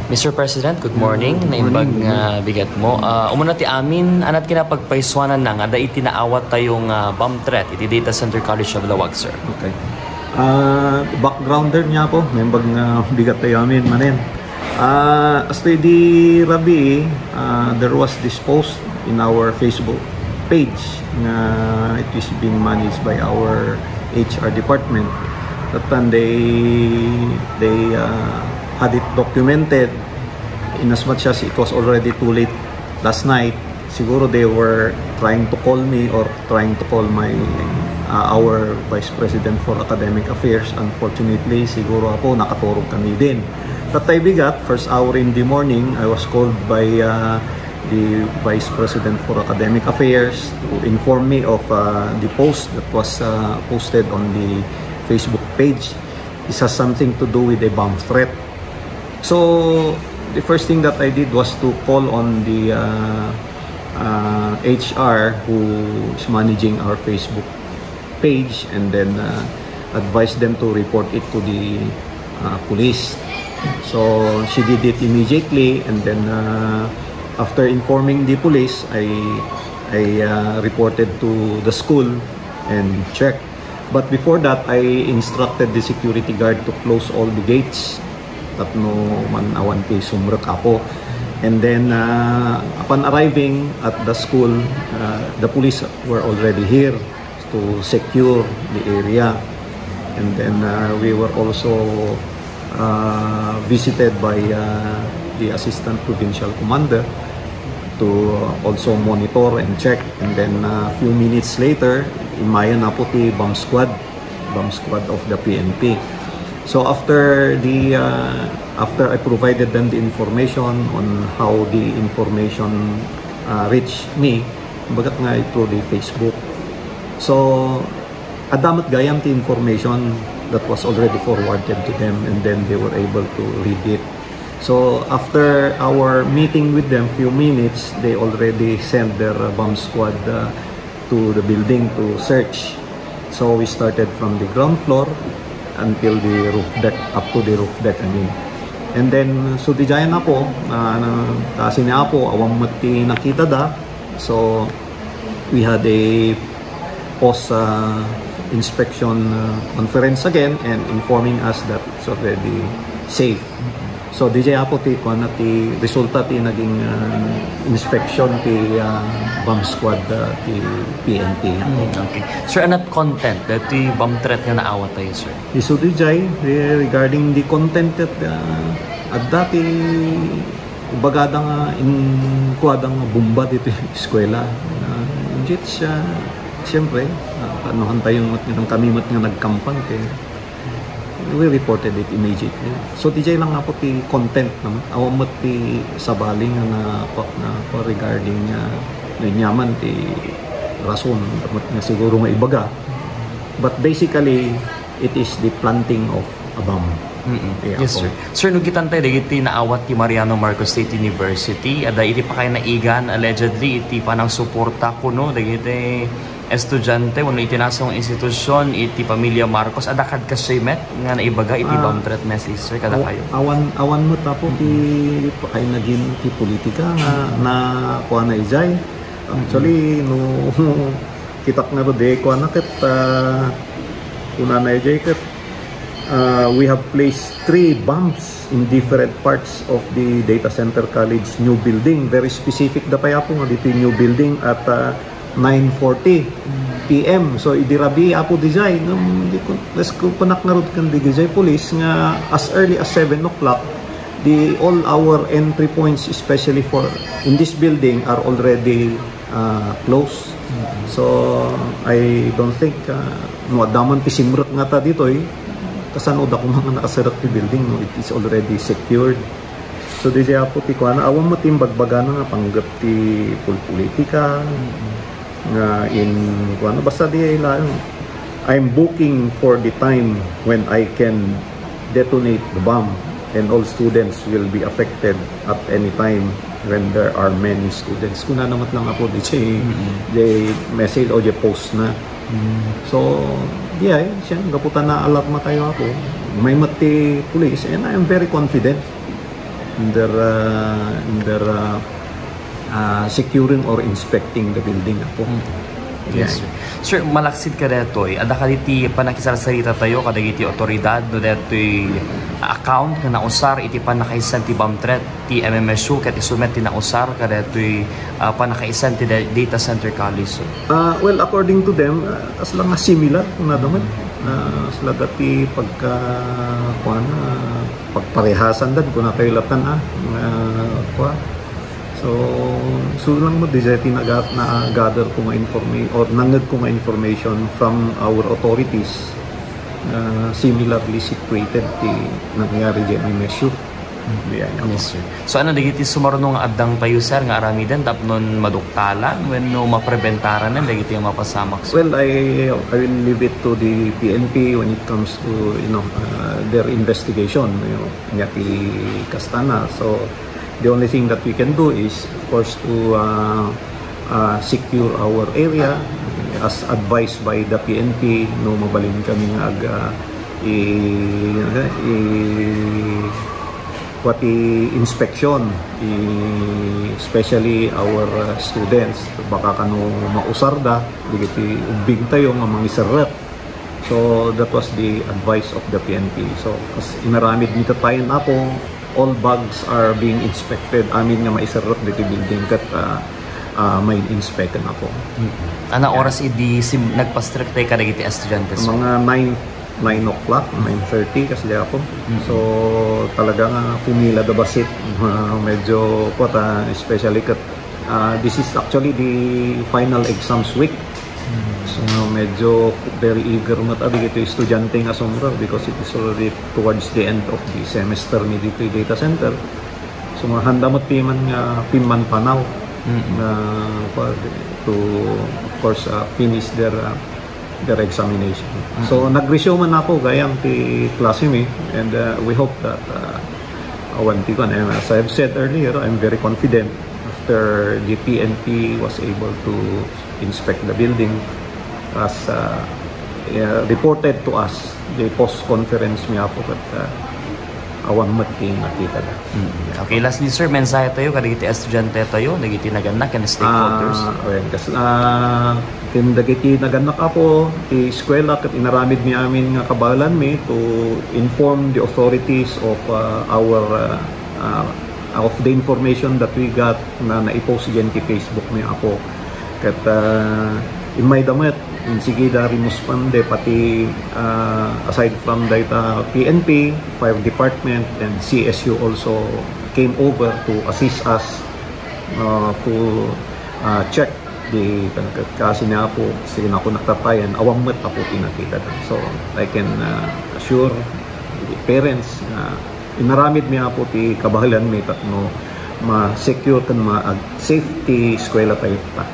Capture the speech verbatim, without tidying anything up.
Mister President, good morning. Naimbag nga bigatmo. Ah, umuna ti amin, ania ti kinapagpaisuananna nga adda iti naawat tayo nga bomb threat iti Data Center College of Laoag, sir? Okay. Ah, backgrounder niya po, naimbag nga bigat tayo amin manen. Ah, as to idi rabii, ah, there was this post in our Facebook page nga it is being managed by our H R department. That time they, they, ah, had it documented in as much as it was already too late last night. Siguro they were trying to call me or trying to call my, uh, our Vice President for Academic Affairs. Unfortunately, siguro ako nakaturog kami din. Tatay bigat, first hour in the morning, I was called by, uh, the Vice President for Academic Affairs to inform me of, uh, the post that was, uh, posted on the Facebook page. This has something to do with a bomb threat. So the first thing that I did was to call on the, uh, uh, H R who is managing our Facebook page and then, uh, advise them to report it to the, uh, police. So she did it immediately, and then, uh, after informing the police, I, I, uh, reported to the school and checked. But before that, I instructed the security guard to close all the gates tapno man-awan ti sumrek, apo. And then, uh, upon arriving at the school, uh, the police were already here to secure the area. And then, uh, we were also, uh, visited by, uh, the Assistant Provincial Commander to also monitor and check. And then, uh, a few minutes later, immayen, apo, ti bomb squad, bomb squad of the P N P. So after the, uh, after I provided them the information on how the information, uh, reached me, bagat nga through the Facebook. So, adda met gayam ti information that was already forwarded to them, and then they were able to read it. So after our meeting with them, few minutes, they already sent their, uh, bomb squad, uh, to the building to search. So we started from the ground floor until the roof deck, up to the roof deck, I mean. And then, so, diay, apo, uh, kasi ni apo, awan met ti nakitada. So we had a post, uh, inspection, uh, conference again and informing us that it's already safe. So, diay, apo, ti kuana ti resulta ti naging, uh, inspection ti, uh, bomb squad, uh, ti P N P. Mm, okay. Sir, ania't content daytoy bomb threat nga naawat tayo, sir? Isu diay, eh, regarding the content that, uh, adda ti ibagada nga inkuada nga bomba ditoy eskwela. Uh, which, uh, siyempre, uh, kanuhan tayo met nga kami met nga nagkampang, kay we reported it immediately. So, diay lang, apo, ti content, no? Awan met ti sabali nga na, na, regarding, uh, nyaman ti rason, dapat nga siguro nga ibaga. But basically, it is the planting of a bomb. Mm-mm. Yeah, yes, sir. Sir, no kitan tayo dagiti naawat ti Mariano Marcos State University, adda iti pakaynaigan, allegedly, iti panangsuporta kuno dagiti estudiante wenno iti nasong institusyon iti pamilya Marcos. Adda kadkastoy met nga naibaga iti, ah, bomb threat message, sir, kada aw-, kayo? Awan, awan met, apo, ti pakaynaigan ti politika nga, mm, nakuana idiay. Actually, no, kitak ngarud, kuana ket, ah, kunana idiay ket, ah, we have placed three bombs in different parts of the Data Center College new building. Very specific da pay, apo, nga ditoy new building at, ah, nine forty P M. So, idi rabii, apo, diay, ngem di ko, let's go, panak ngarud ken diay police nga as early as seven o'clock, the, all our entry points, especially for in this building, are already, ah, closed. Mm. So, I don't think, ah, no adda man ti simrek ngata ditoy, kasano da koma nga nakaserrek ti building, no? It is already secured. So, diay, apo, ti kuana, awan met ti imbagbagana nga panggep ti pulpolitika, mm, nga in, kuana, basta diay lang, I'm booking for the time when I can detonate the bomb and all students will be affected at any time when there are many students. Kunana met lang, apo, diay, mm, diay message o diay post na. Mm. So, diay, siya, gapu ta naalarma tayo, apo. Umay met ti police, and I am very confident in their, uh, in their, uh, uh, securing or inspecting the building, Apo. Yes, sir. Sir, malaksid kadaytoy, adda kadi ti pannakisarsaritatayo kadagiti otoridad no daytoy account nga nausar iti pannakaisan ti bomb threat ti M M S U ket isu met ti nausar kadaytoy, ah, pannakaisan ti da- data center college, sir? Ah, well, according to them, ah, kasla nga similar, kunada met. Ah, kasla dati pagka, kuan, ah, pagparehasan dan, kunatayo latan, ah, nga, kuan. So, so lang mo, di ti naga-, na-gather ko nga informa-, or nanged ko nga information from our authorities, ah, similarly situated ti nangyari di M M S U. Di ay, Yes, sir. So, ano, dagiti sumarno nga addang payo, sir, nga aramiden tapnon maduktalan wenno mapreventaranen dagiti nga mapasamak, sir? Well, I, I will leave it to the P N P when it comes to, you know, uh, their investigation, you know, nga ti kastana. So, the only thing that we can do is, of course, to, uh, uh, secure our area as advised by the P N P, no, mabalin kami nga ag, uh, i-, i-, what, i-, inspection, i-, especially our, uh, students. Baka kano mausarda, dagiti ubbing tayo nga mangiserrek. So, that was the advice of the P N P. So, as inaramid mi tattayen, Apo, all bags are being inspected. Amin nga maiserrek diti building ket, ah, ah, may inspect, Apo. Ana oras idi sim-, nagpastrek tayo kadagiti estudiantes? Mga nine, nine o'clock, nine thirty, kasdi, Apo. So, talaga nga pumila da basit. Ah, medyo, kuan, ah, especially ket, ah, this is actually the final exams week. So, medyo very eager met dagiti estudiante nga sumrek because it is already towards the end of the semester mi ditoy data center. So, nga handa met ti man nga pimmanpanaw nga, kuan, to, of course, ah, finish their, ah, their examination. So, nag-resume man, Apo, gayam ti klase mi, and, ah, we hope that, ah, awan ti kuan, and as I've said earlier, I'm very confident after the P N P was able to inspect the building as, uh, uh, reported to us, the post conference mi, Apo, ket, uh, awan met ti nakitada. Okay, lastly, sir, mensahe tayo kadagiti estudiante tayo, dagiti nagannak ken stakeholders. Ah, well, kas-, ah, ken dagiti nagannak, Apo, ti eskwela ket inaramid mi amin nga kabaelan mi to inform the authorities of, uh, our, uh, uh, of the information that we got nga naipost diyan ti Facebook mi, Apo. Ket, ah, immayda met, insigida rimuspande pati, ah, aside from dayta P N P, fire department, and C S U also came over to assist us, ah, to, ah, check the, ket kasi ni Apo, sige na ako nagtatayan, awan met, Apo, ti nakita. So, I can, ah, assure the parents nga inaramid mi, Apo, ti kabaelan mi tapno ma-secure ken ma-ag-, safe ti eskwela tayo ta.